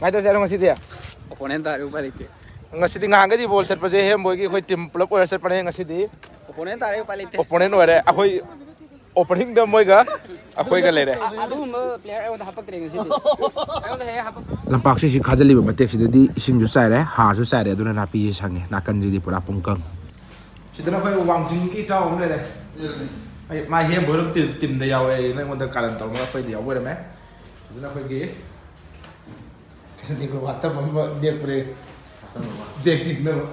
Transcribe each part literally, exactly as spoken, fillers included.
ꯀꯃꯥꯏꯅ ꯇꯧꯁꯦ ꯍꯥꯏꯅꯣ ꯉꯁꯤꯗꯤ? ꯑꯣꯄꯣꯅꯦꯟ ꯇꯥꯔꯦ, ꯎꯄꯥꯏ ꯂꯩꯇꯦ꯫ ꯉꯁꯤꯗꯤ ꯉꯍꯥꯟꯒꯩꯗꯤ ꯕꯣꯜ ꯆꯠꯄꯁꯦ ꯍꯦꯝꯕꯣꯏꯒꯤ ꯑꯩꯈꯣꯏ ꯇꯤꯝ ꯄꯨꯂꯞ ꯑꯣꯏꯔ ꯆꯠꯄꯅꯦ꯫ ꯉꯁꯤꯗꯤ ꯑꯣꯄꯣꯅꯦꯟ ꯇꯥꯔꯦ, ꯎꯄꯥꯏ ꯂꯩꯇꯦ꯫ ꯑꯣꯄꯣꯅꯦꯟ ꯑꯣꯏꯔꯦ ꯑꯩꯈꯣꯏ꯫ ꯑꯣꯄꯅꯤꯡꯗ ꯃꯣꯏꯒ ꯑꯩꯈꯣꯏꯒ ꯂꯩꯔꯦ꯫ ꯑꯗꯨꯒꯨꯝꯕ ꯄ꯭ꯂꯦꯌꯔ ꯑꯩꯉꯣꯟꯗ ꯍꯥꯄꯛꯇ꯭ꯔꯦ ꯉꯁꯤꯗꯤ꯫ ꯑꯩꯉꯣꯟꯗ ꯍꯦꯛ ꯍꯥꯄꯛ ꯂꯝꯄꯥꯛꯁꯤ ꯁꯤ ꯈꯥꯖꯤꯜꯂꯤꯕ ꯃꯇꯦꯛꯁꯤꯗꯗꯤ ꯏꯁꯤꯡꯁꯨ ꯆꯥꯏꯔꯦ, ꯍꯥꯔꯁꯨ ꯆꯥꯏꯔꯦ, ꯑꯗꯨꯅ ꯅꯥꯄꯤꯁꯤ ꯁꯪꯉꯦ꯫ ꯅꯥꯀꯟꯁꯤꯗꯤ ꯄꯨꯔꯥ ꯄꯨꯡꯀꯪ꯫ ꯁꯤꯗꯅ ꯑꯩꯈꯣꯏ ꯋꯥꯡꯖꯤꯡꯒꯤ ꯏꯇꯥꯎ ꯑꯃ ꯂꯩꯔꯦ꯫ ꯑꯩ ꯃꯥ ꯍꯦꯝꯕꯣꯏꯔꯝ ꯇꯤꯝ, ꯇꯤꯝꯗ ꯌꯥꯎꯋꯦ, ꯑꯩꯅ ꯑꯩꯉꯣꯟꯗ ꯀꯥꯔꯟ ꯇꯧꯔꯒ ꯑꯩꯈꯣꯏꯗ ꯌꯥꯎꯕ ꯑꯣꯏꯔꯝꯃꯦ꯫ ꯑꯗꯨꯅ ꯑꯩꯈꯣꯏꯒꯤ ꯀꯩꯅꯣ ꯋꯥꯇꯝ ꯑꯃ ꯂꯦꯞꯄꯨꯔꯦ꯫ ꯕꯦꯛ ꯇꯤꯛꯅꯕ꯫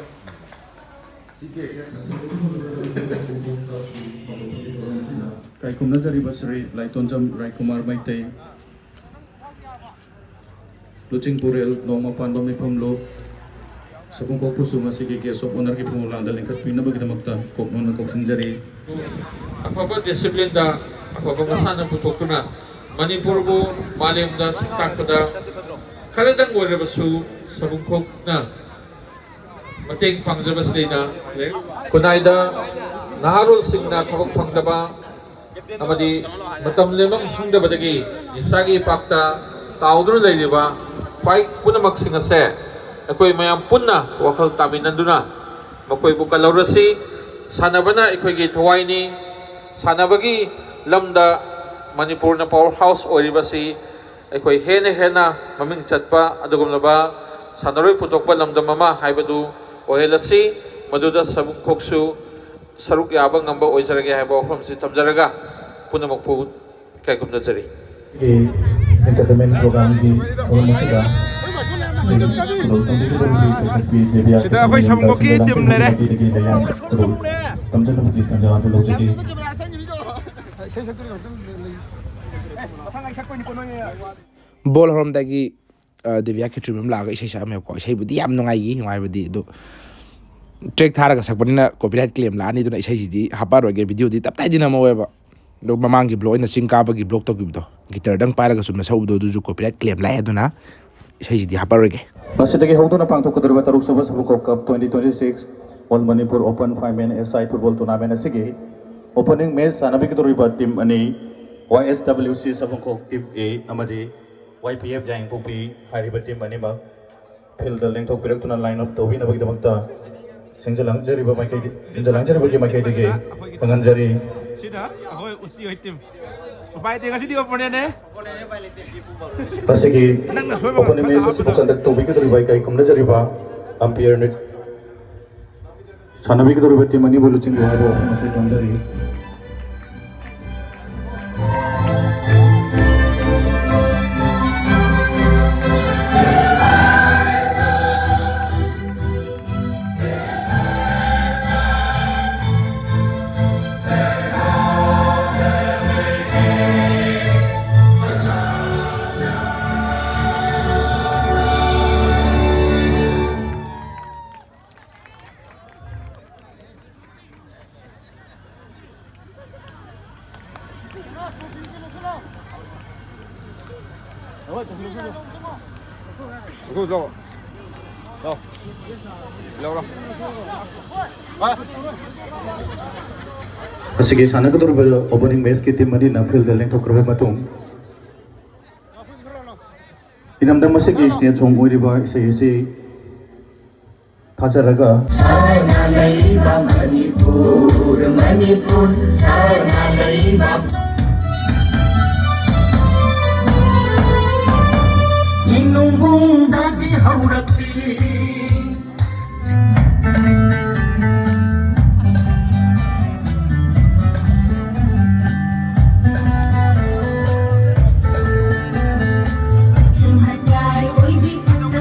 ꯀꯥꯏꯀꯨꯝꯅꯖꯔꯤꯕ ꯁ꯭ꯔꯤ ꯂꯥꯏꯇꯣꯟꯖꯝ ꯔꯥꯏꯀꯨꯃꯥꯔ ꯃꯩꯇꯩ, ꯂꯨꯆꯤꯡꯄꯨꯔꯦꯜ ꯅꯣꯡꯃ ꯄꯥꯟꯕ ꯃꯤꯐꯝ ꯂꯨꯞ, ꯁꯕꯨꯡꯈꯣꯛꯄꯨꯁꯨ ꯉꯁꯤꯒꯤ Guest of Honourꯒꯤ ꯊꯧꯒꯜ ꯂꯥꯡꯗ ꯂꯤꯡꯈꯠꯄꯤꯅꯕꯒꯤꯗꯃꯛꯇ ꯀꯣꯛꯅꯣꯟꯅ ꯀꯧꯁꯤꯟꯖꯔꯤ꯫ ꯑꯐꯕ ꯗꯤꯁꯤꯄ꯭ꯂꯤꯟꯗ ꯑꯐꯕ ꯃꯁꯥꯟꯅ ꯄꯨꯊꯣꯛꯇꯨꯅ ꯃꯅꯤꯄꯨꯔꯕꯨ ꯃꯥꯂꯦꯝꯗ ꯁꯛ ꯇꯥꯛꯄꯗ ꯈꯔꯗꯪ ꯑꯣꯏꯔꯕꯁꯨ ꯁꯕꯨꯡꯈꯣꯛꯅ ꯃꯇꯦꯡ ꯄꯥꯡꯖꯕꯁꯤꯗꯩꯗ ꯈꯨꯟꯅꯥꯏꯗ ꯅꯍꯥꯔꯣꯜꯁꯤꯡꯅ ꯊꯕꯛ ꯐꯪꯗꯕ ꯑꯃꯗꯤ ꯃꯇꯝ ꯂꯦꯟꯐꯝ ꯈꯪꯗꯕꯗꯒꯤ ꯅꯤꯁꯥꯒꯤ ꯏꯄꯥꯛꯇ ꯇꯥꯎꯗꯨꯅ ꯂꯩꯔꯤꯕ ꯈ꯭ꯋꯥꯏ ꯄꯨꯝꯅꯃꯛꯁꯤꯡ ꯑꯁꯦ ꯑꯩꯈꯣꯏ ꯃꯌꯥꯝ ꯄꯨꯟꯅ ꯋꯥꯈꯜ ꯇꯥꯃꯤꯟꯅꯗꯨꯅ ꯃꯈꯣꯏꯕꯨ ꯀꯜꯍꯧꯔꯁꯤ꯫ ꯁꯥꯟꯅꯕꯅ ꯑꯩꯈꯣꯏꯒꯤ ꯊꯋꯥꯏꯅꯤ꯫ ꯁꯥꯟꯅꯕꯒꯤ ꯂꯝꯗ ꯃꯅꯤꯄꯨꯔꯅ ꯄꯥꯋꯔ ꯍꯥꯎꯁ ꯑꯣꯏꯔꯤꯕꯁꯤ ꯑꯩꯈꯣꯏ ꯍꯦꯟꯅ ꯍꯦꯟꯅ ꯃꯃꯤꯡ ꯆꯠꯄ ꯑꯗꯨꯒꯨꯝꯂꯕ ꯁꯥꯟꯅꯔꯣꯏ ꯄꯨꯊꯣꯛꯄ ꯂꯝꯗꯝ ꯑꯃ ꯍꯥꯏꯕꯗꯨ ꯑꯣꯏꯍꯜꯂꯁꯤ꯫ ꯃꯗꯨꯗ ꯁꯕꯨꯡꯈꯣꯛꯁꯨ ꯁꯔꯨꯛ ꯌꯥꯕ ꯉꯝꯕ ꯑꯣꯏꯖꯔꯒꯦ ꯍꯥꯏꯕ ꯋꯥꯐꯝꯁꯤ ꯊꯝꯖꯔꯒ ꯄꯨꯝꯅꯃꯛꯄꯨ ꯏꯀꯥꯏ ꯈꯨꯝꯅꯖꯔꯤ꯫ ꯑꯦꯟꯇꯔꯇꯦꯟꯃꯦꯟ ꯄ꯭ꯔꯣꯒ꯭ꯔꯥꯝꯒꯤ ꯊꯧꯔꯝ ꯑꯁꯤꯗ ꯁꯤꯒꯤ ꯈꯨꯗꯣꯜ ꯇꯝꯕꯤꯒꯗꯧꯔꯤꯕ ꯁꯩꯁꯛꯄꯤ ꯗꯦꯕꯤꯌꯥ ꯁꯤꯗ ꯑꯩꯈꯣꯏ ꯁꯝꯕꯣꯛꯀꯤ ꯇꯤꯝ ꯂꯩꯔꯦ꯫ ꯃꯥꯏꯀꯩꯗꯒꯤ ꯂꯥꯏꯌꯥꯡ ꯈꯨꯗꯣꯜ ꯇꯝꯖꯅꯕꯒꯤ ꯇꯥꯟꯖꯥ ꯑꯗꯨ ꯂꯧꯖꯒꯦ꯫ ꯕꯣꯜ ꯍꯧꯔꯝꯗꯥꯏꯒꯤ ꯑ, ꯗꯦꯕꯤꯌꯥ ꯈꯦꯇ꯭ꯔꯤꯃꯌꯨꯝ ꯂꯥꯛꯑꯒ ꯏꯁꯩ ꯁꯛꯑꯝꯃꯦꯕꯀꯣ꯫ ꯏꯁꯩꯕꯨꯗꯤ ꯌꯥꯝ ꯅꯨꯡꯉꯥꯏꯈꯤ, ꯅꯨꯡꯉꯥꯏꯕꯗꯤ꯫ ꯑꯗꯣ ꯇ꯭ꯔꯦꯛ ꯊꯥꯔꯒ ꯁꯛꯄꯅꯤꯅ ꯀꯣꯄꯤꯔꯥꯏꯠ ꯀ꯭ꯂꯦꯝ ꯂꯥꯛꯑꯅꯤ, ꯑꯗꯨꯅ ꯏꯁꯩꯁꯤꯗꯤ ꯍꯥꯞꯄꯛꯑꯔꯣꯏꯒꯦ꯫ ꯚꯤꯗꯤꯑꯣꯗꯤ ꯇꯞꯇꯥꯏꯗꯤ ꯅꯝꯍꯧꯋꯦꯕ꯫ ꯑꯗꯣ ꯃꯃꯥꯡꯒꯤ ꯕ꯭ꯂꯣꯛ ꯑꯩꯅ ꯆꯤꯡ ꯀꯥꯕꯒꯤ ꯕ꯭ꯂꯣꯛ ꯇꯧꯈꯤꯕꯗꯣ, ꯒꯤꯇꯔꯗꯪ ꯄꯥꯏꯔꯒ ꯆꯨꯝꯅ ꯁꯛꯎꯕꯗꯣ, ꯑꯗꯨꯁꯨ ꯀꯣꯄꯤꯔꯥꯏꯠ ꯀ꯭ꯂꯦꯝ ꯂꯥꯛꯑꯦ, ꯑꯗꯨꯅ ꯏꯁꯩꯁꯤꯗꯤ ꯍꯥꯞꯄꯛꯑꯔꯣꯏꯒꯦ꯫ ꯉꯁꯤꯗꯒꯤ ꯍꯧꯗꯨꯅ ꯄꯥꯡꯊꯣꯛꯀꯗꯧꯔꯤꯕ ꯇꯔꯨꯛꯁꯨꯕ ꯁꯕꯨꯡꯈꯣꯛ ꯀꯞ twenty twenty six All Manipur Open Five Man A Side Football Tournament ꯑꯁꯤꯒꯤ opening match ꯁꯥꯟꯅꯕꯤꯒꯗꯧꯔꯤꯕ ꯇꯤꯝ ꯑꯅꯤ, Y S W C ꯁꯕꯨꯡꯈꯣꯛ ꯇꯤꯝ A ꯑꯃꯗꯤ ꯋꯥꯏ ꯄꯤ ꯑꯦꯐ ꯌꯥꯏꯉꯪꯄꯣꯛꯄꯤ ꯍꯥꯏꯔꯤꯕ ꯇꯤꯝ ꯑꯅꯤꯃꯛ ꯐꯤꯜꯗ ꯂꯦꯡꯊꯣꯛꯄꯤꯔꯛꯇꯨꯅ ꯂꯥꯏꯟ ꯑꯞ ꯇꯧꯕꯤꯅꯕꯒꯤꯗꯃꯛꯇ ꯁꯤꯟꯖ ꯂꯥꯡꯖꯔꯤꯕ ꯃꯥꯏꯀꯩꯗꯤ, ꯁꯤꯟꯖ ꯂꯥꯡꯖꯔꯤꯕꯒꯤ ꯃꯥꯏꯀꯩꯗꯒꯤ ꯈꯪꯍꯟꯖꯔꯤ꯫ ꯁꯤꯅ ꯑꯩꯈꯣꯏ ꯎꯆꯤ ꯍꯣꯏ ꯇꯤꯝ꯫ ꯎꯄꯥꯏ ꯂꯩꯇꯦ, ꯉꯁꯤꯗꯤ ꯑꯣꯄꯣꯅꯦꯟꯅꯦ꯫ ꯃꯁꯤꯒꯤ ꯅꯪꯅ ꯁꯣꯏꯕ ꯑꯣꯄꯣꯅꯦꯟ ꯉꯥꯛꯇ ꯃꯦꯆ ꯑꯁꯤꯕꯨ ꯍꯥꯞꯄꯗ꯫ ꯀꯟꯗꯛ ꯇꯧꯕꯤꯒꯗꯧꯔꯤꯕ ꯏꯀꯥꯏ ꯈꯨꯝꯅꯖꯔꯤꯕ ꯑꯝꯄꯤꯌꯔꯅ ꯁꯥꯟꯅꯕꯤꯒꯗꯧꯔꯤꯕ ꯇꯤꯝ ꯑꯅꯤꯕꯨ ꯂꯨꯆꯤꯡꯕꯤꯌꯨ ꯍꯥꯏꯕ ꯋꯥꯐꯝ ꯑꯁꯤ ꯊꯝꯖꯔꯤ꯫ ꯉꯁꯤꯒꯤ ꯁꯥꯟꯅꯒꯗꯧꯔꯤꯕ ꯑꯣꯄꯅꯤꯡ ꯃꯦꯆꯀꯤ ꯇꯤꯝ ꯑꯅꯤꯅ ꯐꯤꯜꯗ ꯂꯦꯡꯊꯣꯛꯈ꯭ꯔꯕ ꯃꯇꯨꯡ, ꯏꯔꯝꯗꯝ ꯑꯁꯤꯒꯤ ꯁ꯭ꯇꯦꯠ ꯁꯣꯡ ꯑꯣꯏꯔꯤꯕ ꯏꯁꯩ ꯑꯁꯤ ꯊꯥꯖꯔꯒ꯫ ꯁꯅꯥ ꯂꯩꯕꯥꯛ ꯃꯅꯤꯄꯨꯔ, ꯃꯅꯤꯄꯨꯔ, ꯁꯅꯥ ꯂꯩꯕꯥꯛ꯫ ꯏꯅꯨꯡꯕꯨꯡꯗꯒꯤ ꯍꯧꯔꯛꯄꯤ꯫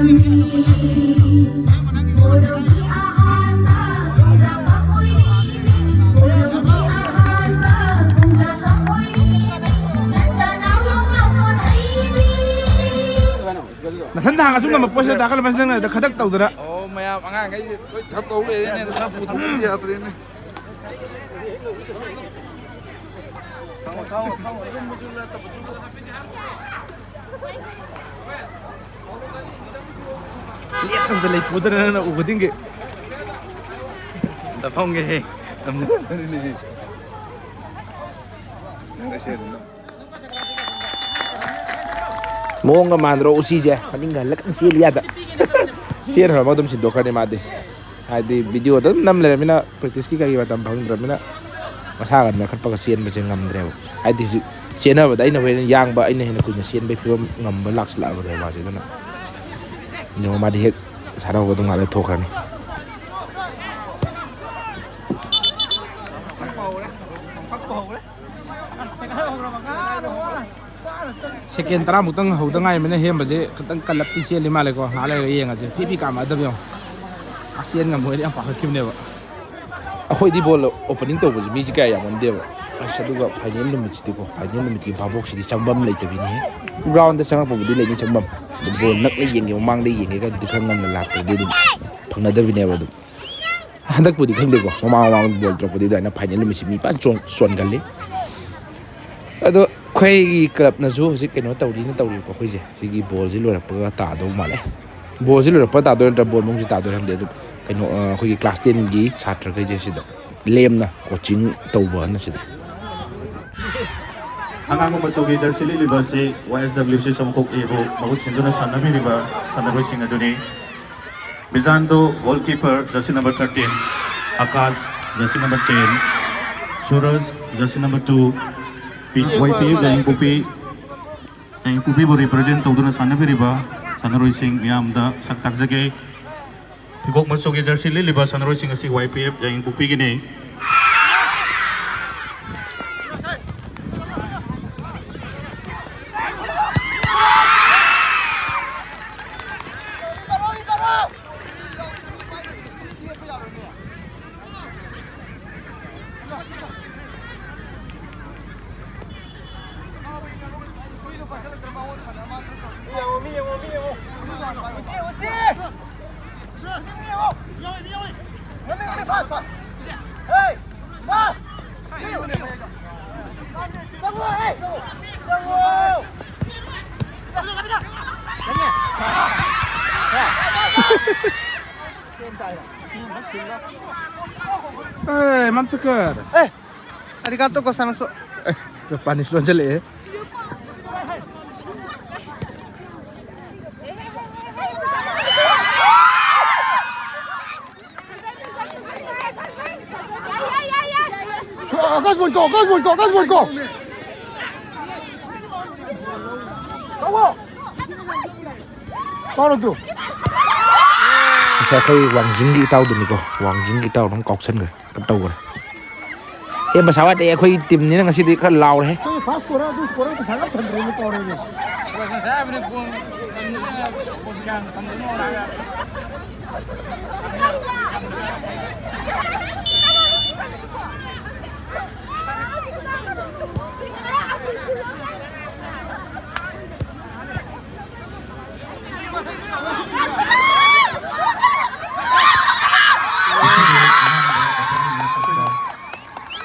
ꯅꯊꯟꯗ ꯍꯥꯡꯉꯁꯨ ꯉꯝꯕ ꯄꯣꯠꯁꯤꯗ ꯗꯥ ꯀꯂꯝꯕꯁ ꯅꯪꯅ ꯈꯗꯛ ꯇꯧꯗꯅ꯫ ꯑꯣ, ꯃꯌꯥꯝ ꯑꯉꯥꯡꯈꯩꯁꯦ ꯂꯣꯏ ꯊꯕꯛ ꯇꯧ ꯂꯩꯔꯦꯅꯦ, ꯅꯁꯥ ꯄꯨꯊꯣꯛꯄꯗꯤ ꯌꯥꯗ꯭ꯔꯦꯅꯦ꯫ ꯂꯦꯞꯇꯕꯗ ꯂꯩ ꯄꯨꯗꯅ ꯅꯪꯅ ꯎ ꯈꯨꯗꯤꯡꯒꯤ꯫ ꯑꯝꯇ ꯐꯝꯒꯦꯍꯦ꯫ ꯑꯝꯇ ꯐꯝꯒꯦꯍꯦ꯫ ꯅꯪ ꯂꯩꯁꯦ ꯑꯗꯨꯝ꯫ ꯃꯑꯣꯡꯒ ꯃꯥꯟꯗ꯭ꯔꯣ ꯎꯆꯤꯁꯦ? ꯃꯅꯤꯡꯒ ꯍꯜꯂꯒ ꯆꯦꯜꯂꯤ ꯌꯥꯗ꯫ ꯆꯦꯟꯈ꯭ꯔꯕ ꯑꯗꯨꯝ ꯁꯤꯟꯗꯣꯛꯈ꯭ꯔꯅꯤ ꯃꯥꯗꯤ꯫ ꯍꯥꯏꯗꯤ ꯚꯤꯗꯤꯑꯣꯗ ꯑꯗꯨꯝ ꯅꯝ ꯂꯩꯔꯃꯤꯅ, ꯄ꯭ꯔꯦꯛꯇꯤꯁꯀꯤ ꯀꯩꯒꯤ ꯃꯇꯝ ꯐꯪꯗ꯭ꯔꯕꯅꯤꯅ, ꯃꯁꯥꯒ ꯅꯣꯏꯈꯠꯄꯒ ꯆꯦꯟꯕꯁꯦ ꯉꯝꯗ꯭ꯔꯦꯕ꯫ ꯍꯥꯏꯗꯤ ꯍꯧꯖꯤꯛ ꯆꯦꯟꯅꯕꯗ ꯑꯩꯅ ꯍꯦꯟꯅ ꯌꯥꯡꯕ, ꯑꯩꯅ ꯍꯦꯟꯅ ꯀꯨꯏꯅ ꯆꯦꯟꯕꯒꯤ ꯐꯤꯕꯝ ꯉꯝꯕ ꯂꯥꯛꯁꯤꯜꯂꯛꯑꯕꯅꯦꯕ ꯃꯥꯁꯦ꯫ ꯑꯗꯨꯅ ꯌꯦꯡꯉꯣ, ꯃꯥꯗꯤ ꯍꯦꯛ ꯁꯥꯟꯅꯍꯧꯕ ꯑꯗꯨꯝ ꯉꯥꯛ ꯂꯩꯊꯣꯛꯈ꯭ꯔꯅꯤ꯫ ꯁꯦꯀꯦꯟ ꯇꯔꯥꯃꯨꯛꯇꯪ ꯍꯧꯗ ꯉꯥꯏꯔꯤꯕꯅꯤꯅ ꯍꯦꯝꯕꯁꯦ ꯈꯤꯇꯪ ꯀꯜꯂꯞꯇꯤ ꯆꯦꯜꯂꯤ ꯃꯥꯜꯂꯦꯀꯣ꯫ ꯉꯥꯏꯍꯥꯛ ꯂꯩꯔꯒ ꯌꯦꯡꯉꯁꯦ꯫ ꯐꯤ ꯐꯤ ꯀꯥꯝꯃꯛꯑꯗꯕ ꯌꯦꯡꯉꯣ꯫ ꯑꯁ, ꯆꯦꯟ ꯉꯝꯃꯣꯏꯅ ꯌꯥꯝ ꯄꯥꯈꯠꯈꯤꯕꯅꯦꯕ꯫ ꯑꯩꯈꯣꯏꯗꯤ ꯕꯣꯜ ꯑꯣꯄꯅꯤꯡ ꯇꯧꯕꯁꯦ ꯃꯤꯁꯦ ꯀꯌꯥ ꯌꯥꯝꯒꯟꯗꯦꯕ꯫ ꯑꯁ, ꯑꯗꯨꯒ ꯐꯥꯏꯅꯦꯜ ꯅꯨꯃꯤꯠꯁꯤꯗꯤꯀꯣ, ꯐꯥꯏꯅꯦꯜ ꯅꯨꯃꯤꯠꯀꯤ ꯚꯥꯕꯣꯛꯁꯤꯗꯤ ꯆꯪꯐꯝ ꯂꯩꯇꯕꯤꯅꯤꯍꯦ꯫ ꯒ꯭ꯔꯥꯎꯟꯗ ꯆꯪꯉꯛꯄꯕꯨꯗꯤ ꯂꯩꯅꯤ ꯆꯪꯐꯝ, ꯑꯗꯨ ꯕꯣꯜ ꯅꯛꯅ ꯌꯦꯡꯒꯦ, ꯃꯃꯥꯡꯗ ꯌꯦꯡꯒꯦꯒꯗꯨꯗꯤ ꯈꯔ ꯉꯟꯅ ꯂꯥꯛꯇ꯭ꯔꯗꯤ ꯑꯗꯨꯝ ꯐꯪꯅꯗꯕꯤꯅꯦꯕ ꯑꯗꯨꯝ꯫ ꯍꯟꯗꯛꯄꯨꯗꯤ ꯈꯪꯗꯦꯀꯣ, ꯃꯃꯥꯡ ꯃꯃꯥꯡ ꯕꯣꯜ ꯇꯧꯔꯛꯄꯗꯤ ꯑꯗꯨꯃꯥꯏꯅ ꯐꯥꯏꯅꯦꯜ ꯅꯨꯃꯤꯠꯁꯤ ꯃꯤ ꯐꯖꯅ ꯆꯣꯟ-, ꯆꯣꯟꯒꯜꯂꯤ꯫ ꯑꯗꯣ ꯑꯩꯈꯣꯏꯒꯤ ꯀ꯭ꯂꯕꯅꯁꯨ ꯍꯧꯖꯤꯛ ꯀꯩꯅꯣ ꯇꯧꯔꯤꯅ ꯇꯧꯔꯤꯕꯀꯣ, ꯑꯩꯈꯣꯏꯁꯦ ꯁꯤꯒꯤ ꯕꯣꯜꯁꯤ ꯂꯣꯏꯔꯛꯄꯒ ꯇꯥꯗꯧ ꯃꯥꯜꯂꯦ꯫ ꯕꯣꯜꯁꯤ ꯂꯣꯏꯔꯛꯄ ꯇꯥꯗꯣꯏ ꯅꯠꯇ꯭ꯔꯥ ꯕꯣꯜ ꯃꯅꯨꯡꯁꯤ ꯇꯥꯗꯣꯏꯔ ꯈꯪꯗꯦ꯫ ꯑꯗꯨꯝ ꯀꯩꯅꯣ, ꯑ, ꯑꯩꯈꯣꯏꯒꯤ ꯀ꯭ꯂꯥꯁ ꯇꯦꯟꯒꯤ ꯁꯥꯇ꯭ꯔꯈꯩꯁꯦ ꯁꯤꯗ ꯂꯦꯝꯅ ꯀꯣꯆꯤꯡ ꯇꯧꯕ ꯑꯅ ꯁꯤꯗ꯫ ꯑꯉꯥꯡꯕ ꯃꯆꯨꯒꯤ ꯖꯔꯁꯤ ꯂꯤꯠꯂꯤꯕ ꯑꯁꯤ ꯋꯥꯏ ꯑꯦꯁ ꯗꯕ꯭ꯂꯤꯎ ꯁꯤ ꯁꯃꯨꯈꯣꯛ ꯑꯦꯕꯨ ꯃꯍꯨꯠ ꯁꯤꯟꯗꯨꯅ ꯁꯥꯟꯅꯕꯤꯔꯤꯕ ꯁꯥꯟꯅꯔꯣꯏꯁꯤꯡ ꯑꯗꯨꯅꯤ꯫ Bijando goalkeeper, jersey number thirteen, Akash, jersey number ten, Suraj, jersey number two, ꯄꯤ-, ꯋꯥꯏ ꯄꯤ ꯑꯦꯐ ꯌꯥꯏꯉꯪꯄꯣꯛꯄꯤ, ꯌꯥꯏꯉꯪꯄꯣꯛꯄꯤꯕꯨ ꯔꯤꯄ꯭ꯔꯖꯦꯟ ꯇꯧꯗꯨꯅ ꯁꯥꯟꯅꯕꯤꯔꯤꯕ ꯁꯥꯟꯅꯔꯣꯏꯁꯤꯡ ꯃꯌꯥꯝꯗ ꯁꯛ ꯇꯥꯛꯆꯒꯦ꯫ ꯍꯤꯒꯣꯛ ꯃꯆꯨꯒꯤ ꯖꯔꯁꯤ ꯂꯤꯠꯂꯤꯕ ꯁꯥꯟꯅꯔꯣꯏꯁꯤꯡ ꯑꯁꯤ ꯋꯥꯏ ꯄꯤ ꯑꯦꯐ ꯌꯥꯏꯉꯪꯄꯣꯛꯄꯤꯒꯤꯅꯤ꯫ ꯑꯦ, ꯃꯝꯊꯛꯀꯔ꯫ ꯑꯦ, ꯑꯔꯤꯒꯥꯇꯣ ꯒꯣꯁꯥꯏꯃꯥꯁꯨ꯫ ꯑꯦ, Japanese ꯂꯣꯟꯁꯤꯜꯂꯛꯑꯦ꯫ One goal, guys, one goal, guys, one goal. Follow through. ꯉꯁꯥꯏ ꯑꯩꯈꯣꯏ ꯋꯥꯡꯖꯤꯡꯒꯤ ꯏꯇꯥꯎꯗꯨꯅꯤꯀꯣ, ꯋꯥꯡꯖꯤꯡꯒꯤ ꯏꯇꯥꯎꯗꯨꯅ ꯀꯥꯎꯁꯟꯈ꯭ꯔꯦ, ꯀꯠ ꯇꯧꯈ꯭ꯔꯦ꯫ ꯑꯦ, ꯃꯁꯥ ꯋꯥꯠꯇꯦ, ꯑꯩꯈꯣꯏ ꯇꯤꯝꯅꯤꯅ ꯉꯁꯤꯗꯤ ꯈꯔ ꯂꯥꯎꯔꯦ꯫ ꯑꯩꯈꯣꯏ ꯐꯥꯔꯁ ꯁ꯭ꯀꯣꯔꯔ, ꯑꯗꯨ ꯁ꯭ꯀꯣꯔꯔ ꯄꯩꯁꯥ ꯈꯔ ꯊꯝꯗ꯭ꯔꯦꯅꯦ, ꯀꯥꯎꯔꯦꯅꯦ꯫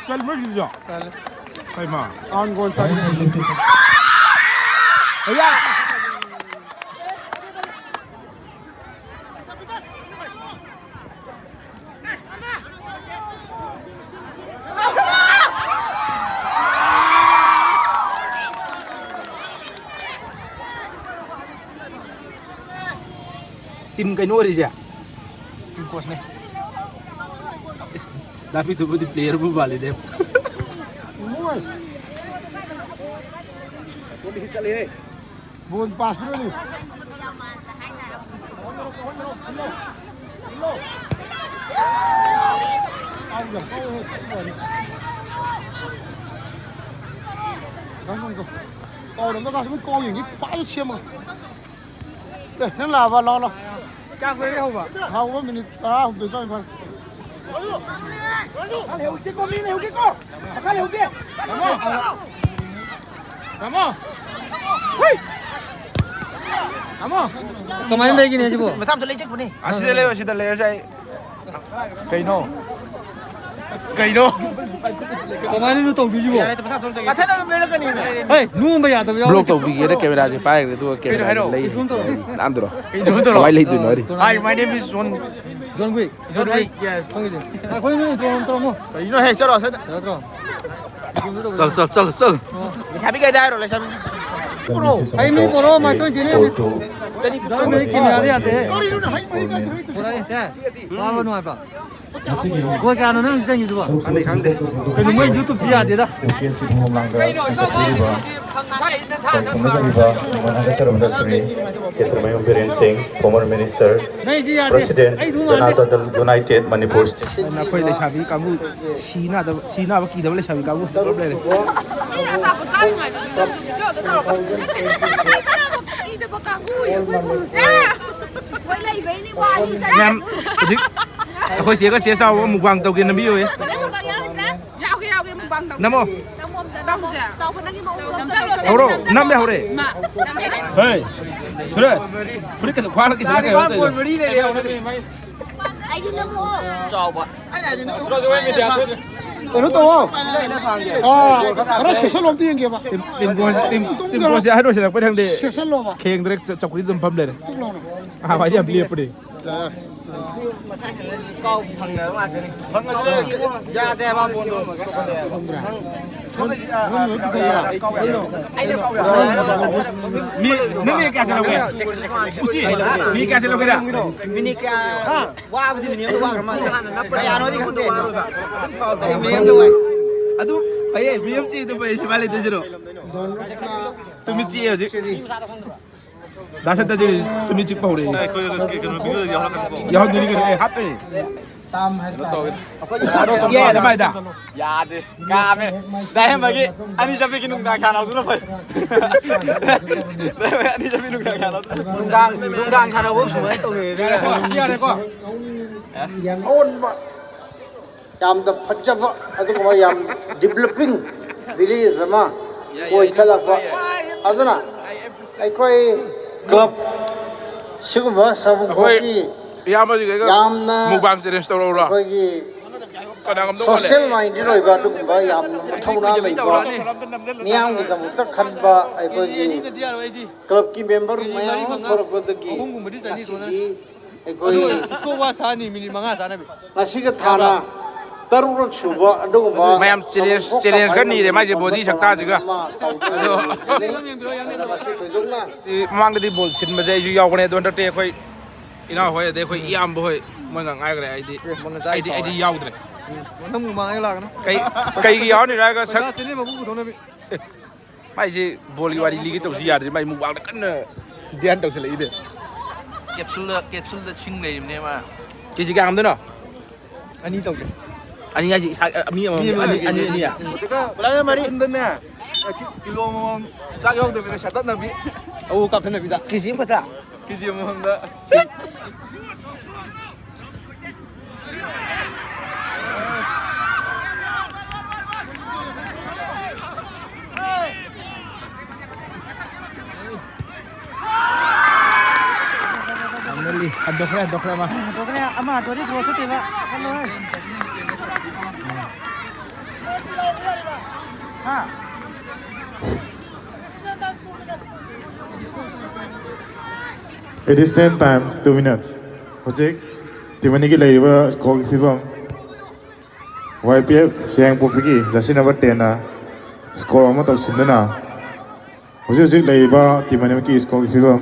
ꯆꯜꯕ꯭ꯔꯣ ꯁꯤꯒꯤꯁꯨ? ꯆꯜꯂꯦ꯫ ꯍꯩꯃꯥ꯫ ꯑꯥꯎꯟ ꯒꯣꯜ ꯆꯜꯂꯦ꯫ ꯍꯩꯌꯥ! ꯇꯤꯝ ꯀꯩꯅꯣ ꯑꯣꯏꯔꯤꯁꯦ? ꯇꯤꯝ ꯀꯣꯆꯅꯦ꯫ ꯗꯥ ꯄꯤꯇꯨꯕꯨꯗꯤ ꯄ꯭ꯂꯦꯌꯔꯕꯨ ꯃꯥꯜꯂꯤꯅꯦ꯫ ꯆꯠꯂꯦꯍꯦ꯫ ꯕꯣꯜ ꯄꯥꯁ ꯄꯤꯔꯛꯑꯣꯅꯦ꯫ ꯀꯥꯎꯔꯝꯗ ꯀꯥꯁꯨ ꯀꯥꯎ ꯌꯦꯡꯒꯦ ꯄꯥꯁ ꯁꯦꯝꯃꯒ꯫ ꯑꯦ, ꯅꯪ ꯂꯥꯛꯑꯕ? ꯂꯥꯛꯑꯣ, ꯂꯥꯛꯑꯣ꯫ ꯀꯌꯥꯝ ꯀꯨꯏꯔꯒꯦ ꯍꯧꯕ? ꯍꯧꯕ ꯃꯤꯅꯤꯠ ꯇꯔꯥꯍꯨꯝꯗꯣꯏ ꯇꯔꯥꯅꯤꯄꯥꯟ꯫ ꯃꯈꯥ ꯂꯩꯍꯧꯗꯦꯀꯣ, ꯃꯤ ꯂꯩꯍꯧꯗꯦꯀꯣ꯫ ꯃꯈꯥ ꯂꯩꯍꯧꯗꯦ꯫ ꯇꯥꯃꯣ꯫ ꯇꯥꯃꯣ꯫ ꯍꯨꯏ꯫ ꯇꯥꯃꯣ꯫ ꯀꯃꯥꯏꯅ ꯂꯩꯒꯤꯅꯦ ꯁꯤꯕꯣ? ꯃꯆꯥ ꯑꯝꯇ ꯂꯩ ꯆꯠꯄꯅꯦ꯫ ꯑꯁꯤꯗ ꯂꯩꯌꯣ, ꯁꯤꯗ ꯂꯩꯔꯁꯨ ꯌꯥꯏ꯫ ꯀꯩꯅꯣ? ꯀꯩꯅꯣ? ꯀꯃꯥꯏꯅꯅꯣ ꯇꯧꯗꯣꯏꯁꯤꯕꯣ? ꯌꯥꯔꯦ, ꯃꯆꯥ ꯑꯝꯇ ꯂꯩ ꯆꯠꯄꯅꯦ꯫ ꯍꯦ, ꯅꯣꯛꯑꯝꯕ ꯌꯥꯗꯕ ꯌꯥꯎꯔꯦ꯫ ꯕ꯭ꯂꯣꯛ ꯇꯧꯕꯤꯒꯦꯅ ꯀꯦꯃꯦꯔꯥꯁꯦ ꯄꯥꯏꯈ꯭ꯔꯦ, ꯑꯗꯨꯒ ꯀꯦꯃꯦꯔꯥ ꯀꯩꯅꯣ ꯍꯥꯏꯔꯣ? ꯂꯩ꯫ ꯏꯗ꯭ꯔꯣꯝ ꯇꯧꯔꯣ꯫ ꯅꯥꯟꯗ꯭ꯔꯣ? ꯏꯗ꯭ꯔꯣꯝ ꯇꯧꯔꯣ꯫ ꯀꯃꯥꯏꯅ ꯂꯩꯗꯣꯏꯅꯣ ꯍꯥꯏꯔꯤ? Hi, my name is John. John Wick꯫ John Wick, yes꯫ ꯈꯪꯉꯤꯁꯦ꯫ ꯑꯩꯈꯣꯏ ꯅꯣꯏ ꯏꯗ꯭ꯔꯣꯝ ꯇꯧꯔꯝꯃꯣ꯫ ꯀꯩꯅꯣ ꯍꯦ, ꯆꯠꯂꯣ ꯑꯁ꯭ꯋꯥꯏꯗ꯫ ꯆꯠꯂꯣ꯫ ꯆꯠꯂꯣ, ꯆꯠꯂꯣ, ꯆꯠꯂꯣ꯫ ꯂꯩꯁꯥꯕꯤ ꯀꯩꯗ ꯍꯥꯏꯔꯣ, ꯂꯩꯁꯥꯕꯤ꯫ ꯄꯨꯔꯛꯑꯣ꯫ ꯍꯩ ꯃꯤ ꯄꯨꯔꯛꯑꯣ, ꯃꯥꯏ ꯇꯣꯏ ꯇꯤꯅꯦ꯫ ꯆꯠꯂꯣ, ꯃꯤ ꯀꯤꯟ ꯌꯥꯗꯦ, ꯌꯥꯗꯦ꯫ ꯀꯔꯤꯅꯣ ꯍꯩ ꯃꯍꯤ ꯀꯥꯏ ꯆꯠꯂꯤ? ꯄꯨꯔꯛꯑꯦ, ꯁꯦ꯫ ꯆꯥꯕ ꯅꯨꯡꯉꯥꯏꯕ꯫ ꯒꯣꯜ ꯀꯌꯥꯅꯣ ꯅꯪ ꯆꯪꯉꯤꯗꯨꯕꯣ? ꯀꯩꯅꯣ, ꯃꯣꯏ YouTube ꯁꯤ ꯌꯥꯗꯦꯗ꯫ ꯀꯦꯁꯀꯤ ꯊꯣꯡ ꯃꯃꯥꯡꯗ ꯂꯦꯡꯈꯠꯄꯤꯔꯤꯕ, ꯄꯥꯎꯈꯨꯝꯅꯖꯔꯤꯕ ꯃꯃꯥꯟ ꯍꯥꯏꯒꯠꯆꯔꯕꯗ ꯁ꯭ꯔꯤ ꯈꯦꯇ꯭ꯔꯤꯃꯌꯨꯝ ꯕꯤꯔꯦꯟ ꯁꯤꯡ, former minister, president, Janata Dal United Manipur State꯫ ꯑꯩꯈꯣꯏ ꯂꯩꯁꯥꯕꯤ ꯀꯥꯡꯕꯨ ꯁꯤ ꯅꯥꯗꯕ, ꯁꯤ ꯅꯥꯕ ꯀꯤꯗꯕ ꯂꯩꯁꯥꯕꯤ ꯀꯥꯡꯕꯨ ꯄꯨꯂꯞ ꯂꯩꯔꯦ꯫ ꯃꯦꯝ, ꯍꯧꯖꯤꯛ ꯑꯩꯈꯣꯏ ꯆꯦꯒ ꯆꯦ ꯆꯥꯎꯕ ꯃꯨꯛꯕꯥꯡ ꯇꯧꯒꯦ, ꯅꯝꯕꯤꯌꯨ꯫ ꯌꯥꯎꯒꯦ, ꯌꯥꯎꯒꯦ, ꯃꯨꯛꯕꯥꯡ ꯇꯧꯒꯦ꯫ ꯅꯝꯃꯣ꯫ ꯇꯧꯁꯦ꯫ ꯆꯥꯎꯕ ꯅꯪꯒꯤ ꯃꯑꯣꯡꯗꯣ ꯑꯝꯇ ꯇꯧꯁꯦ꯫ ꯍꯧꯔꯣ, ꯅꯝꯃꯦ, ꯍꯧꯔꯦ꯫ ꯍꯦ, ꯁꯨꯔꯦꯁ, ꯐꯨꯔꯤꯠ ꯀꯩꯗꯧ ꯈ꯭ꯋꯥꯡꯗ ꯀꯤꯁꯤꯜꯂ ꯀꯩꯅꯣ ꯇꯧꯔꯤꯗꯣ? ꯑꯩꯗꯤ ꯅꯝꯃꯛꯑꯣ꯫ ꯆꯥꯎꯕ꯫ ꯀꯩꯅꯣ ꯇꯧꯋꯣ꯫ ꯑꯥ, ꯈꯔ ꯁꯦꯠꯁꯜꯂꯣ ꯑꯝꯇ ꯌꯦꯡꯒꯦꯕ꯫ ꯇꯤꯝ, ꯇꯤꯝ ꯕꯣꯜꯁꯦ, ꯇꯤꯝ, ꯇꯤꯝ ꯕꯣꯜꯁꯦ ꯑꯍꯟ ꯑꯣꯏꯁꯤꯜꯂꯛꯄꯩ ꯈꯪꯗꯦ꯫ ꯁꯦꯠꯁꯜꯂꯣꯕ꯫ ꯈꯦꯡꯗ꯭ꯔꯦ, ꯆ-, ꯆꯧꯀ꯭ꯔꯤꯗ ꯑꯗꯨꯝ ꯐꯝ ꯂꯩꯔꯦ꯫ ꯇꯨꯛ ꯂꯥꯎꯅ꯫ ꯑꯥ, ꯃꯥꯗꯤ ꯌꯥꯝ ꯂꯦꯞꯄꯅꯦ꯫ ꯐꯪꯉꯁꯤꯅꯦ, ꯌꯥꯗꯦ ꯍꯥꯏꯕ ꯕꯣꯜꯗꯣ꯫ ꯃꯤ, ꯅꯪ ꯃꯤꯅꯤꯠ ꯀꯌꯥ ꯆꯠꯍꯧꯒꯦ? ꯎꯁꯤ, ꯃꯤ ꯀꯌꯥ ꯆꯠꯍꯧꯒꯦꯔꯥ? ꯃꯤꯅꯤꯠ ꯀꯌꯥ? ꯋꯥꯕꯗꯤ ꯃꯤꯅꯤꯠ ꯑꯃ ꯋꯥꯈ꯭ꯔ ꯃꯥꯜꯂꯦ꯫ ꯀꯌꯥꯅꯣꯗꯤ ꯈꯪꯗꯦ꯫ ꯑꯗꯨꯝ ꯐꯥꯎ ꯇꯧ꯫ ꯃꯤꯅꯤꯠ ꯑꯃ ꯋꯥꯏ꯫ ꯑꯗꯨ ꯐꯩꯌꯦ, ꯃꯤ ꯑꯃ ꯆꯦꯗꯣ ꯐꯩ, ꯁꯤꯐꯥꯏ ꯂꯩꯇ꯭ꯔꯁꯤꯔꯣ? ꯇꯨꯃꯤꯠ ꯆꯤꯛꯑꯦ ꯍꯧꯖꯤꯛ꯫ ꯗꯥ ꯁꯠꯇꯗꯤ ꯇꯨꯃꯤꯠ ꯆꯤꯛꯄ ꯍꯧꯔꯛꯑꯦ꯫ ꯑꯩꯈꯣꯏ ꯀꯩꯅꯣ, ꯚꯤꯗꯤꯑꯣꯗꯗꯤ ꯌꯥꯎꯍꯜꯂꯛꯀꯅꯨꯀꯣ꯫ ꯌꯥꯎꯍꯟꯗꯣꯏꯅꯤ ꯀꯩꯅꯣ, ꯑꯦ, ꯍꯥꯞꯇꯣꯏꯅꯤ꯫ ꯀꯩꯅꯣ ꯇꯧꯋꯦ꯫ ꯌꯥꯗꯦ, ꯀꯃꯥꯏꯗ? ꯌꯥꯗꯦ꯫ ꯀꯥꯝꯃꯦ꯫ ꯗꯥꯏꯍꯦꯟꯕꯒꯤ ꯑꯅꯤ ꯆꯠꯄꯤꯒꯤ ꯅꯨꯡꯗꯥꯡ ꯁꯥꯟꯅꯕꯗꯨꯅ ꯐꯩ꯫ ꯗꯥꯏꯍꯦꯟꯕꯒꯤ ꯑꯅꯤ ꯆꯠꯄꯤ ꯅꯨꯡꯗꯥꯡ ꯁꯥꯟꯅꯕꯗꯨꯅ ꯐꯩ꯫ ꯅꯨꯡꯗꯥꯡ, ꯅꯨꯡꯗꯥꯡ ꯁꯥꯟꯅꯕ ꯁꯨꯃꯥꯏꯅ ꯇꯧꯅꯩ꯫ ꯌꯥꯔꯦꯀꯣ? ꯑꯣꯟꯕ꯫ ꯌꯥꯝꯅ ꯐꯖꯕ ꯑꯗꯨꯒꯨꯝꯕ ꯌꯥꯝ developing village ꯑꯃ ꯑꯣꯏꯈꯠꯂꯛꯄ꯫ ꯑꯗꯨꯅ ꯑꯩꯈꯣꯏ club ꯁꯤꯒꯨꯝꯕ ꯑꯩꯈꯣꯏ ꯁꯕꯨꯡꯈꯣꯛꯀꯤ ꯏꯌꯥꯝꯕꯁꯤꯡꯈꯩꯒ ꯌꯥꯝꯅ mukbang challenge ꯇꯧꯔꯛꯎꯔꯣ? ꯑꯩꯈꯣꯏꯒꯤ ꯀꯅꯥ ꯉꯝꯗꯧ ꯃꯥꯜꯂꯦ? Social minded ꯑꯣꯏꯕ ꯑꯗꯨꯒꯨꯝꯕ ꯌꯥꯝꯅ ꯃꯊꯧꯅꯥ ꯂꯩꯕ, ꯃꯤꯌꯥꯝꯒꯤꯗꯃꯛꯇ ꯈꯟꯕ ꯑꯩꯈꯣꯏꯒꯤ clubꯀꯤ member ꯃꯌꯥꯝ ꯑꯃ ꯊꯣꯛꯂꯛꯄꯗꯒꯤ ꯉꯁꯤꯗꯤ ꯑꯩꯈꯣꯏ ꯉꯁꯤꯒ ꯊꯥꯅ ꯇꯔꯨꯛꯔꯛ ꯁꯨꯕ ꯑꯗꯨꯒꯨꯝꯕ ꯃꯌꯥꯝ challenge, ꯊꯕꯛ ꯆꯦꯂꯦꯟꯖ ꯈꯔ ꯅꯤꯔꯦ ꯃꯥꯏꯁꯦ, ꯕꯣꯗꯤ ꯁꯛꯇꯥꯁꯤꯒ꯫ ꯑꯃ ꯇꯧꯗꯨꯅ ꯑꯗꯣ ꯂꯩꯖꯔꯤ꯫ ꯑꯗꯨꯅ ꯃꯁꯤ ꯊꯣꯏꯗꯣꯛꯅ ꯃꯃꯥꯡꯗꯗꯤ ꯕꯣꯜ ꯁꯤꯟꯕꯁꯦ ꯑꯩꯁꯨ ꯌꯥꯎꯕꯅꯦ, ꯑꯗꯣ ꯍꯟꯗꯛꯇꯤ ꯑꯩꯈꯣꯏ ꯏꯅꯥꯎ ꯍꯣꯏ, ꯑꯗꯩ ꯑꯩꯈꯣꯏ ꯏꯌꯥꯝꯕ ꯍꯣꯏ, ꯃꯣꯏ ꯉꯥꯛ ꯉꯥꯏꯈ꯭ꯔꯦ꯫ ꯑꯩꯗꯤ ꯃꯉꯣꯟꯗ ꯆꯥꯏ ꯑꯩꯗꯤ ꯑꯩꯗꯤ ꯌꯥꯎꯗ꯭ꯔꯦ꯫ ꯃꯊꯪ ꯃꯨꯛꯕꯥꯡ ꯑꯩ ꯂꯥꯛꯀꯅꯤ꯫ ꯀꯩ ꯀꯩꯒꯤ ꯌꯥꯎꯔꯅꯤ ꯍꯥꯏꯔꯒ ꯁꯛ ꯄꯩꯁꯥ ꯆꯤꯜꯂꯤ ꯃꯄꯨ ꯄꯨꯊꯣꯛꯅꯕꯤ꯫ ꯃꯥꯏꯁꯤ ꯕꯣꯜꯒꯤ ꯋꯥꯔꯤ ꯂꯤꯒꯦ ꯇꯧꯁꯤ ꯌꯥꯗ꯭ꯔꯦ꯫ ꯃꯥꯏ ꯃꯨꯛꯕꯥꯡꯗ ꯀꯟꯅ ꯙ꯭ꯌꯥꯟ ꯇꯧꯁꯜꯂꯛꯏꯅꯦ꯫ ꯀꯦꯞꯁꯨꯜꯗ ꯀꯦꯞꯁꯨꯜꯗ ꯁꯤꯡ ꯂꯩꯔꯤꯕꯅꯦ ꯃꯥ꯫ ꯀꯦꯖꯤ ꯀꯌꯥ ꯍꯥꯝꯗꯣꯏꯅꯣ? ꯑꯅꯤ ꯇꯧꯒꯦ꯫ ꯑꯅꯤ ꯍꯥꯏꯁꯤ ꯏꯁꯥ ꯃꯤ ꯑꯃꯃꯝ ꯃꯤ ꯑꯃ ꯑꯅꯤ ꯂꯩꯒꯦ꯫ ꯑꯅꯤ ꯑꯅꯤ꯫ ꯑꯗꯨꯒ ꯄꯨꯂꯞꯅ ꯃꯔꯤ꯫ ꯄꯨꯟꯗꯅꯦ꯫ ꯀꯤ- ꯀꯤꯂꯣ ꯑꯃꯃꯝ ꯆꯥꯛ ꯌꯥꯎꯗꯕꯤꯗ ꯁꯦꯠꯇꯠꯅꯕꯤ꯫ ꯑꯧ ꯀꯥꯞꯊꯠꯅꯕꯤꯗ꯫ ꯀꯦꯖꯤ ꯑꯃꯈꯛꯇ꯫ ꯀꯦꯖꯤ ꯑꯃꯃꯝꯗ꯫ ꯍꯟꯗꯣꯛꯈ꯭ꯔꯦ ꯍꯟꯗꯣꯛꯈ꯭ꯔꯦ ꯑꯃ꯫ ꯍꯟꯗꯣꯛꯈ꯭ꯔꯦ ꯑꯃ ꯍꯟꯗꯣꯛꯑꯗꯤ ꯒꯣꯜ ꯆꯠꯇꯣꯏꯕ꯫ ꯆꯠꯂꯣꯍꯦ꯫ ꯍꯥ? Additional time two minutes. ꯍꯧꯖꯤꯛ ꯇꯤꯝ ꯑꯅꯤꯒꯤ ꯂꯩꯔꯤꯕ ꯁ꯭ꯀꯣꯔꯒꯤ ꯐꯤꯕꯝ꯫ ꯋꯥꯏ ꯄꯤ ꯑꯦꯐ ꯌꯥꯏꯉꯪꯄꯣꯛꯄꯤꯒꯤ ꯖꯔꯁꯤ ꯅꯝꯕꯔ ꯇꯦꯟꯅ ꯁ꯭ꯀꯣꯔ ꯑꯃ ꯇꯧꯁꯤꯟꯗꯨꯅ ꯍꯧꯖꯤꯛ ꯍꯧꯖꯤꯛ ꯂꯩꯔꯤꯕ ꯇꯤꯝ ꯑꯅꯤꯃꯛꯀꯤ ꯁ꯭ꯀꯣꯔꯒꯤ ꯐꯤꯕꯝ꯫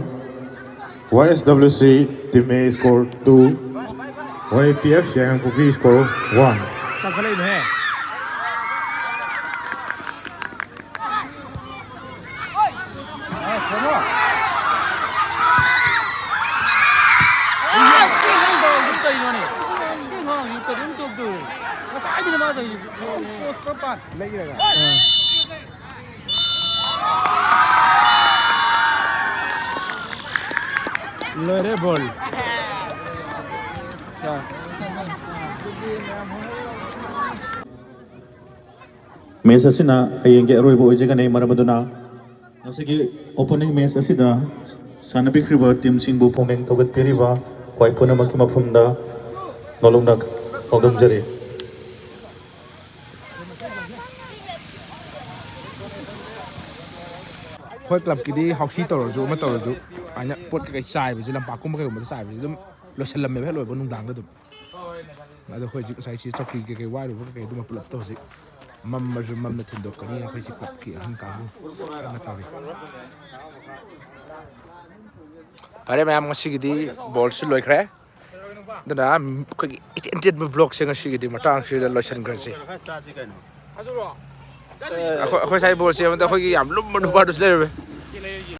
ꯋꯥꯏ ꯑꯦꯁ ꯗꯕ꯭ꯂꯤꯎ ꯁꯤ ꯇꯤꯝ ꯑꯦ ꯁ꯭ꯀꯣꯔ ꯇꯨ, ꯋꯥꯏ ꯄꯤ ꯑꯦꯐ ꯌꯥꯏꯉꯪꯄꯣꯛꯄꯤ ꯁ꯭ꯀꯣꯔ ꯋꯥꯟ꯫ ꯀꯟꯈꯠꯂꯛꯏꯅꯦꯍꯦ꯫ ꯉꯁꯥꯏꯗꯩꯅꯦ ꯃꯥ ꯇꯧꯔꯤꯁꯦ꯫ ꯄꯣꯁ ꯄꯨꯔꯥ ꯄꯥꯟ꯫ ꯂꯩꯔꯒ꯫ ꯂꯣꯏꯔꯦ ꯕꯣꯜ꯫ ꯃꯦꯆ ꯑꯁꯤꯅ ꯍꯌꯦꯡꯒꯤ ꯑꯔꯣꯏꯕ ꯑꯣꯏꯖꯒꯅꯤ꯫ ꯃꯔꯝ ꯑꯗꯨꯅ ꯉꯁꯤꯒꯤ ꯑꯣꯄꯅꯤꯡ ꯃꯦꯆ ꯑꯁꯤꯗ ꯁꯥꯟꯅꯕꯤꯈ꯭ꯔꯤꯕ ꯇꯤꯝꯁꯤꯡꯕꯨ ꯄꯨꯛꯅꯤꯡ ꯊꯧꯒꯠꯄꯤꯔꯤꯕ ꯈ꯭ꯋꯥꯏ ꯄꯨꯝꯅꯃꯛꯀꯤ ꯃꯐꯝꯗ ꯅꯣꯂꯨꯛꯅ ꯈꯣꯡꯗꯝꯖꯔꯤ꯫ ꯑꯩꯈꯣꯏ ꯀ꯭ꯂꯕꯀꯤꯗꯤ ꯍꯥꯎꯁꯤ ꯇꯧꯔꯁꯨ ꯑꯃ ꯇꯧꯔꯁꯨ ꯁꯨꯃꯥꯏꯅ ꯄꯣꯠ ꯀꯩꯀꯩ ꯆꯥꯏꯕꯁꯦ, ꯂꯝꯄꯥꯛꯀꯨꯝꯕ ꯀꯩꯒꯨꯝꯕꯗ ꯆꯥꯏꯕꯁꯦ ꯑꯗꯨꯝ ꯂꯣꯏꯁꯤꯜꯂꯝꯃꯦꯕ ꯍꯦꯛ ꯂꯣꯏꯕ ꯅꯨꯡꯗꯥꯡꯗ ꯑꯗꯨꯝ꯫ ꯑꯗꯣ ꯑꯩꯈꯣꯏ ꯍꯧꯖꯤꯛ ꯉꯁꯥꯏꯁꯤ ꯆꯧꯀ꯭ꯔꯤ ꯀꯩꯀꯩ ꯋꯥꯏꯔꯨꯕ ꯀꯩꯀꯩ ꯑꯗꯨꯃ ꯄꯨꯂꯞꯇ ꯍꯧꯖꯤꯛ ꯃꯝꯃꯁꯨ ꯃꯝꯅ ꯊꯤꯟꯗꯣꯛꯀꯅꯤ ꯑꯩꯈꯣꯏꯁꯤ ꯀ꯭ꯂꯕꯀꯤ ꯑꯍꯟ ꯀꯥꯡꯕꯨ ꯀꯟꯅ ꯇꯧꯔꯤ꯫ ꯐꯔꯦ ꯃꯌꯥꯝ, ꯉꯁꯤꯒꯤꯗꯤ ꯕꯣꯜꯁꯨ ꯂꯣꯏꯈ꯭ꯔꯦ꯫ ꯑꯗꯨꯅ ꯑꯩꯈꯣꯏꯒꯤ ꯏꯇꯦꯟ ꯇꯦꯟꯕ ꯕ꯭ꯂꯣꯛꯁꯦ ꯉꯁꯤꯒꯤꯗꯤ ꯃꯇꯥꯡꯁꯤꯗ ꯂꯣꯏꯁꯤꯟꯈ꯭ꯔꯁꯤ꯫ ꯑꯩꯈꯣꯏ ꯑꯩꯈꯣꯏ ꯁꯥꯏ ꯕꯣꯜ ꯆꯦꯟꯕꯗ ꯑꯩꯈꯣꯏꯒꯤ ꯌꯥꯝ ꯂꯨꯝꯕ ꯅꯨꯄꯥꯗꯨꯁꯨ ꯂꯩꯔꯝꯃꯦ꯫